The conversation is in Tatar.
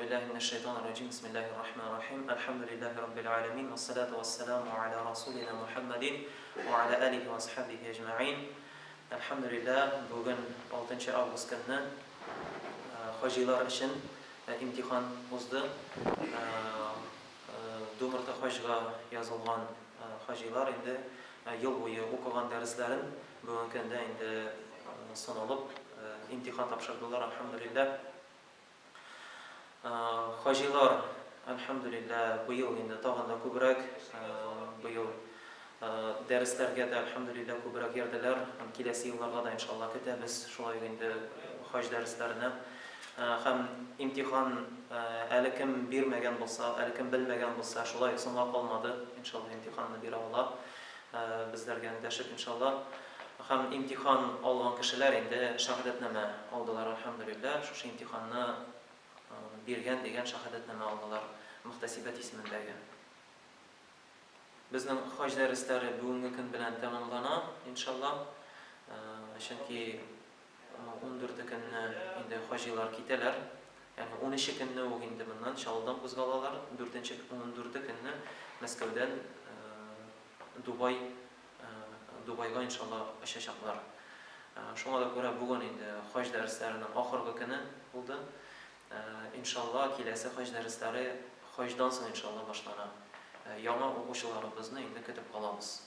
Әгъузу биллаһи минәш шайтанир раҗим. Бисмиллаһир рахманир рахим. Әлхәмдүлиллаһи раббил аламин. Вассалату вассаламу аля расулина Мухаммадин ва аля алихи ва асхабихи әҗмәгыйн. Әлхәмдүлиллаһ, бүген 6 август көнне хаҗилар өчен имтихан узды. Думырта хаҗга язылган хаҗилар инде ел буе укыган дәресләрен бүгенге көндә инде сыналып имтихан тапшырдылар, әлхәмдүлиллаһ. Хаҗилар, әлхәмдүлилләһ, быел инде тагын да күбрәк, быел дәресләргә дә, әлхәмдүлилләһ, күбрәк йөрделәр. Һәм киләсе елларга да, иншалла, көтәбез шулай ук инде хаҗ дәресләренә. Һәм имтихан әле кем бирмәгән булса, әле кем белмәгән булса, шулай ук соңга калмады, иншалла, имтиханны бирә ала. Безләргә эндәшеп, иншалла. Һәм имтихан алган кешеләр инде шаһәдәтнамә алдылар, әлхәмдүлилләһ, шушы имтиханны биргән дигән шаһәдәтнамә алдылар, мөхтәсибәт исемендәге. Безнең хаҗ дәресләре бүгенге көн белән тәмамлана, иншалла. Чөнки ундүрте көнне инде хаҗилар китәләр. Ягъни унөче көнне үк инде моннан Чаллыдан кузгалалар, дүртенче, ундүрте көнне Мәскәүдән Дубай Дубайга иншалла очачаклар. Шуңа да күрә бүген инде хаҗ дәресләренең ахыргы көне булды. Иншалла киләсе хаҗ дәресләре хаҗдан соң иншалла башлана. Яңа укучыларыбызны инде көтеп калабыз.